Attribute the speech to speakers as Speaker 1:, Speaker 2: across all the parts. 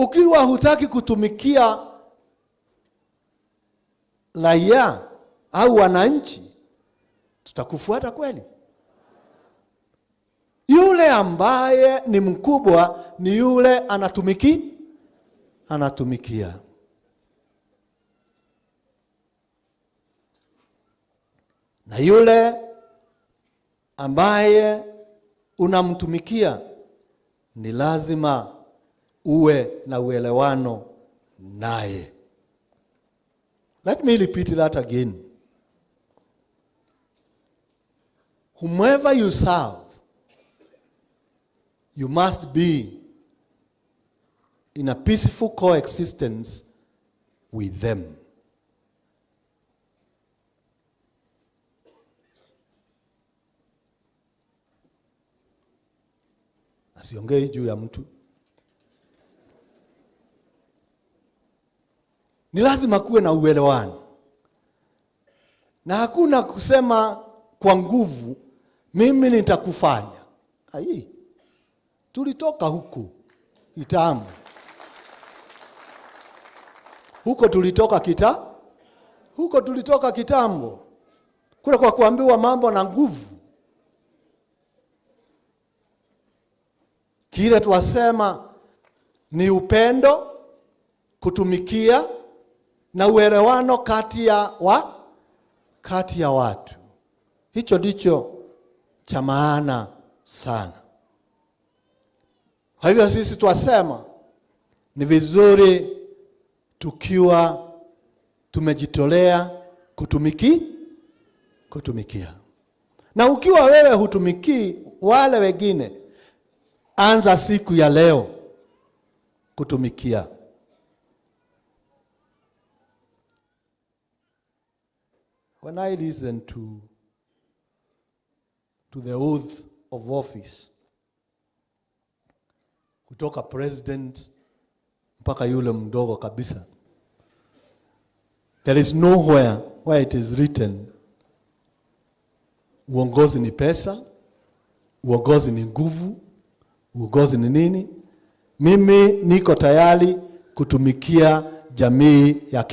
Speaker 1: Ukiwa hutaki kutumikia raia au wananchi, tutakufuata kweli? Yule ambaye ni mkubwa ni yule anatumikia. Na yule ambaye unamtumikia ni lazima uwe na uelewano naye. Let me repeat that again. Whomever you serve, you must be in a peaceful coexistence with them. Asiongei juu ya mtu. Ni lazima kuwe na uelewano. Na hakuna kusema kwa nguvu mimi nitakufanya. Ai, tulitoka huku kitambo. Huko tulitoka huko tulitoka kitambo. Kule kwa kuambiwa mambo na nguvu. Kile twasema ni upendo, kutumikia na uelewano kati ya watu. Hicho ndicho cha maana sana. Kwa hivyo sisi twasema ni vizuri tukiwa tumejitolea kutumikia. Na ukiwa wewe hutumikii wale wengine, anza siku ya leo kutumikia. When I listen to the oath of office kutoka president mpaka yule mdogo kabisa, there is nowhere where it is written uongozi ni pesa, uongozi ni nguvu, uongozi ni nini. Mimi niko tayari kutumikia jamii ya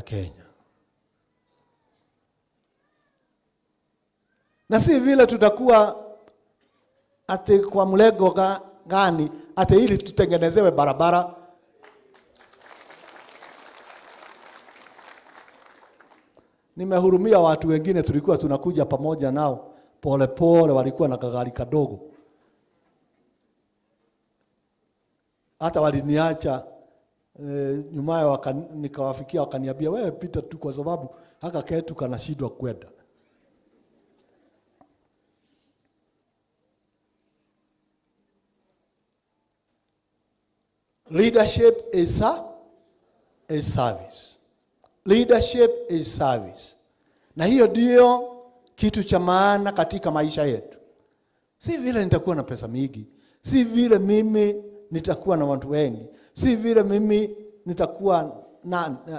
Speaker 1: Kenya. Na si vile tutakuwa ati kwa mlengo gani ati ili tutengenezewe barabara. Nimehurumia watu wengine tulikuwa tunakuja pamoja nao pole pole, walikuwa na kagari kadogo. Hata waliniacha nyumaye, nikawafikia wakaniambia wewe pita tu kwa sababu haka ketu kanashindwa kwenda. Leadership is a service. Leadership is service. Na hiyo ndio kitu cha maana katika maisha yetu. Si vile nitakuwa na pesa mingi, si vile mimi nitakuwa na watu wengi, si vile mimi nitakuwa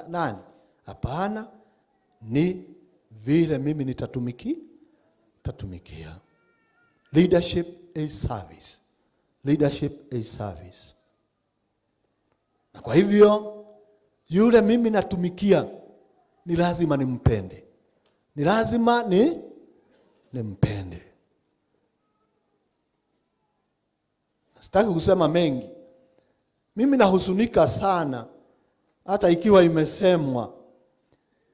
Speaker 1: nani. Hapana, ni vile mimi nitatumikia. Leadership is service. Leadership is service. Na kwa hivyo yule mimi natumikia ni lazima nimpende. Ni lazima nimpende. Sitaki kusema mengi. Mimi nahuzunika sana hata ikiwa imesemwa,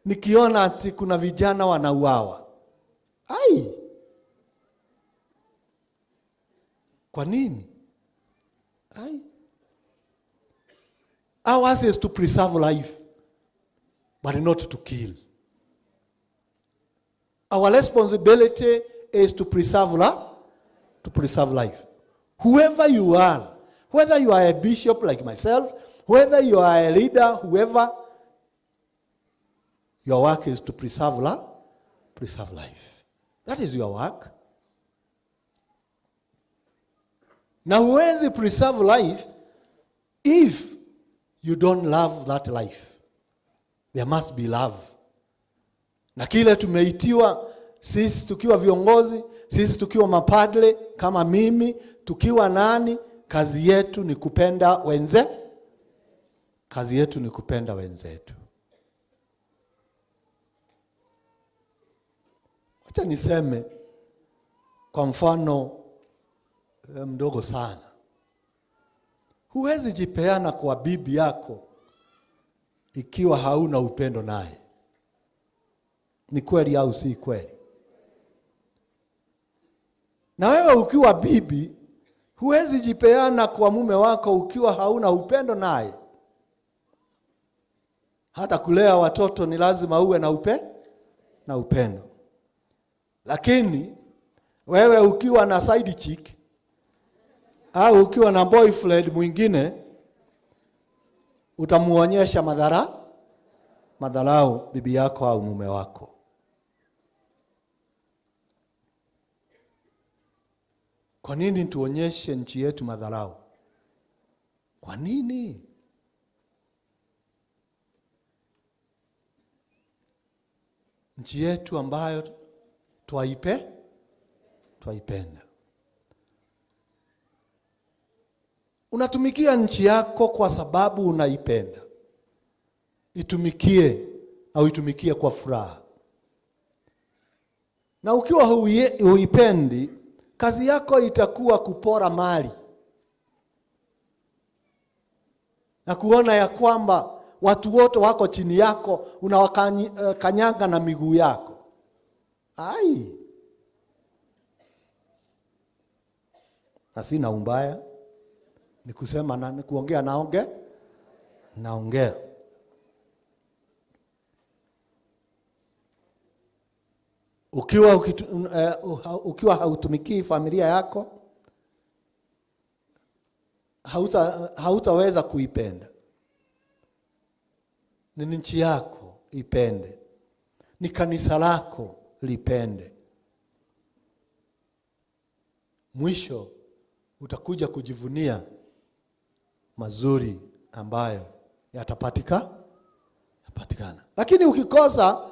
Speaker 1: nikiona ati kuna vijana wanauawa. Ai! Kwa nini? Ai! Ours is to preserve life, but not to kill. Our responsibility is to preserve to preserve life. Whoever you are, whether you are a bishop like myself, whether you are a leader, whoever, your work is to preserve life. That is your work. Na huwezi preserve life if you don't love that life. There must be love. Na kile tumeitiwa sisi tukiwa viongozi, sisi tukiwa mapadre kama mimi, tukiwa nani Kazi yetu ni kupenda wenze, kazi yetu ni kupenda wenzetu. Wacha niseme kwa mfano mdogo sana. Huwezi jipeana kwa bibi yako ikiwa hauna upendo naye. Ni kweli au si kweli? Na wewe ukiwa bibi, huwezi jipeana kwa mume wako ukiwa hauna upendo naye. Hata kulea watoto ni lazima uwe na na upendo. Lakini wewe ukiwa na side chick au ukiwa na boyfriend mwingine, utamuonyesha madharau bibi yako au mume wako. Kwa nini tuonyeshe nchi yetu madharau? Kwa nini? Nchi yetu ambayo twaipenda. Unatumikia nchi yako kwa sababu unaipenda. Itumikie na uitumikie kwa furaha. Na ukiwa huipendi, kazi yako itakuwa kupora mali na kuona ya kwamba watu wote wako chini yako, unawakanyanga na miguu yako. Ai, na sina umbaya, ni kusema na ni kuongea, naongea. Ukiwa hautumikii familia yako, hautaweza kuipenda. Ni nchi yako ipende, ni kanisa lako lipende. Mwisho utakuja kujivunia mazuri ambayo yatapatikana. Lakini ukikosa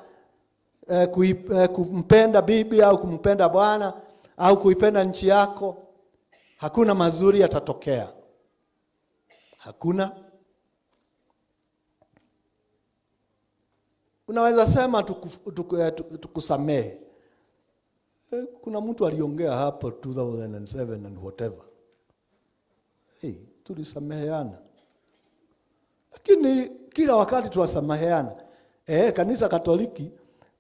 Speaker 1: kumpenda bibi au kumpenda bwana au kuipenda nchi yako, hakuna mazuri yatatokea. Hakuna. Unaweza sema tukusamehe. Kuna mtu aliongea hapo 2007 and whatever. Hey, tulisameheana. Lakini kila wakati tuwasameheana. Kanisa Katoliki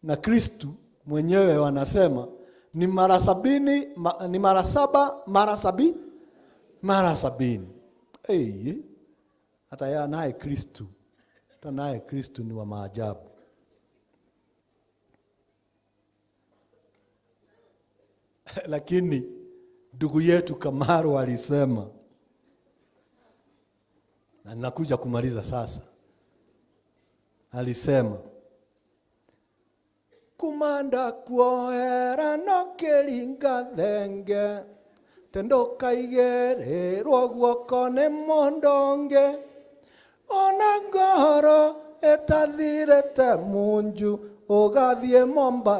Speaker 1: na Kristu mwenyewe wanasema ni mara sabini, ni mara saba, mara sabi, mara sabini. Hey, hata yeye naye Kristu, hata naye Kristu ni wa maajabu. Lakini ndugu yetu Kamaru alisema, na ninakuja kumaliza sasa, alisema kumanda kuohera no kiringa thenge tendo kaigererwo guoko ni mundu ungi ona ngoro itathirite munju ugathie Mombasa.